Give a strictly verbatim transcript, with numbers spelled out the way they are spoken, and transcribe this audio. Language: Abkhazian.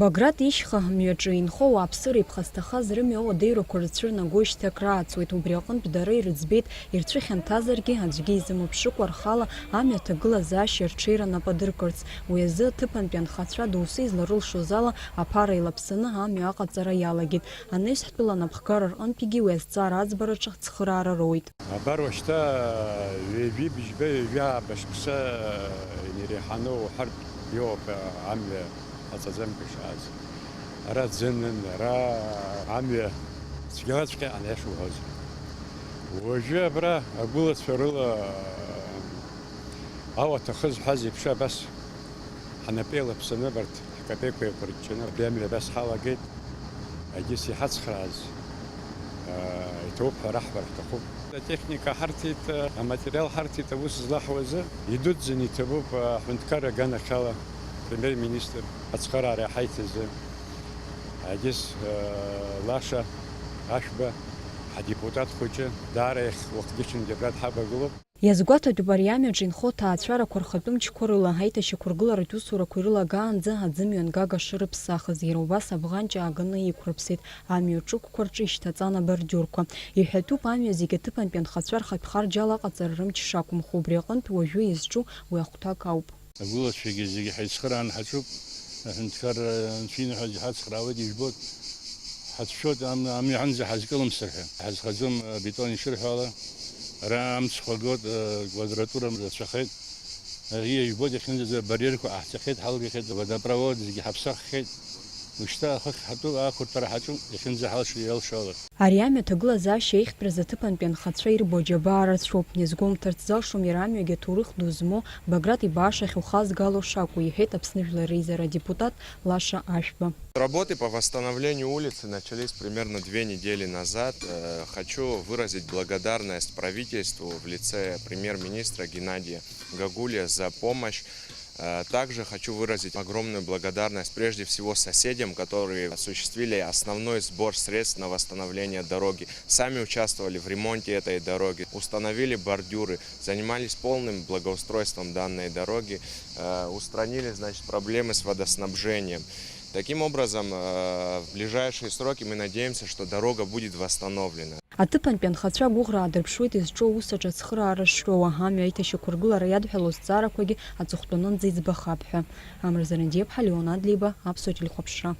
Баграт ишьха мҩаҿы инхо ауааԥсыра иԥхасҭахаз рымҩа ауадаҩрақәа рыцәырнагоижьҭеи акрааҵуеит. Убри аҟынтә дара ирыӡбеит, ирцәыхьанҭазаргьы, аӡәгьы изымԥшыкәа рхала амҩа аҭагылазаашьа рҽеира нап адыркырц. Уи азы аҭыԥантәи анхацәа доусы изларылшоз ала аԥара еилаԥсаны амҩа аҟаҵара иалагеит. Анаҩс ҳтәыла анапхгара рҟынтәигьы уи азҵаара аӡбараҿы ацхыраара роуеит. Абар уажәшьҭа ҩажәи быжьба, ҩажәи ааба шықәса инареиҳаны уҳәартә иоуп амҩа ҟаҵаӡамкәа ишааз. Ара ӡы анын, ара амҩа цәгьалаҵәҟьа, анаиаша уҳәозар. Уажәы абра агәылацәа рыла ауаҭах зҳәаз еиԥш абас ҳнапы еилаԥсаны абарҭ ҳкапеиқәа еиҟәырҷҷаны абри амҩа абас ҳалагеит. Егьыс иҳацхрааз, аа, иҭабуп ҳәа раҳҳәар ҳҭахуп. Атехника ҳарҭеит, аматериал ҳарҭеит аус злаҳуа азы. Идуӡӡаны иҭабуп, аҳәынҭқарра аганахьала, премьер-министр ацхыраара иҳаиҭазы. Егьыс, аа, Лаша Ашәба, ҳадепутат хәыҷы, даара иахь уахгьы-ҽынгьы абра дҳавагылоуп. Иазгәаҭатәуп ари амҩаҿ инхо аҭаацәарақәа рхатәы мчқәа рыла, аиҭашьақәыргыларатә усурақәа ирылагаанӡа аӡымҩангага шырыԥсахыз, иара убас абӷанҷ ааганы иқәрыԥсеит, амҩа ҿықәқәа рҿы ишьҭаҵан абордиурқәа. Иҳәатәуп, амҩа зегь аҭыԥантәи анхацәа рхатә харџьала аҟаҵара рымч шақәымхо, убри аҟынтә уажәы изҿу уи ахәҭак ауп. Агәылацәагьы зегьы ҳаицхырааны ҳаҿуп, аҳәынҭқарра анцәа иныҳәаз иҳацхраауеит, ижәбоит. Ҳацәшәоит ам-, амҩа аҟынӡа ҳазкылымсыр ҳәа. Ҳазхаӡом, абетон ишырҳәо ала. Ара амцхә агоит, аквадратура рацәахеит. Ари ижәбоит, иахьынӡазы абарьерқәа ҟаҳҵахьеит, ҳалгахьеит, водопровод зегьы ҳаԥсаххьеит. Ушьҭа ахыхь ҳатәуп, ақәырҭәара ҳаҿуп, иахьынӡаҳалшо иалшо ала. Ари амҩа аҭагылазаашьа аиӷьтәразы аҭыԥантәи анхацәа ирбо аџьабаа рацәоуп. Иазгәоумҭарц залшом иара амҩагьы аҭоурых ду змоу Баграт ибаашахь ухазгало шакәу, иҳәеит Аԥсны Жәлар реизара адепутат Лаша Ашәба. Работы по восстановлению улицы начались примерно две недели назад. Э, хочу выразить благодарность правительству в лице премьер-министра Геннадия Гагулия за помощь. Э, также хочу выразить огромную благодарность прежде всего соседям, которые осуществили основной сбор средств на восстановление дороги, сами участвовали в ремонте этой дороги, установили бордюры, занимались полным благоустройством данной дороги, э, устранили, значит, проблемы с водоснабжением. Таким образом, э, в ближайшие сроки мы надеемся, что дорога будет восстановлена. Аҭыԥантәи анхацәа агәыӷра аадырԥшуеит изҿу аус аҿы ацхыраара шроуа, амҩа аиҭашьақәыргылара иадҳәалоу азҵаарақәагьы аҵыхәтәанынӡа иӡбахап ҳәа. Амра Зарандиаԥҳа, Леон Адлеиба, Аԥсуа телехәаԥшра.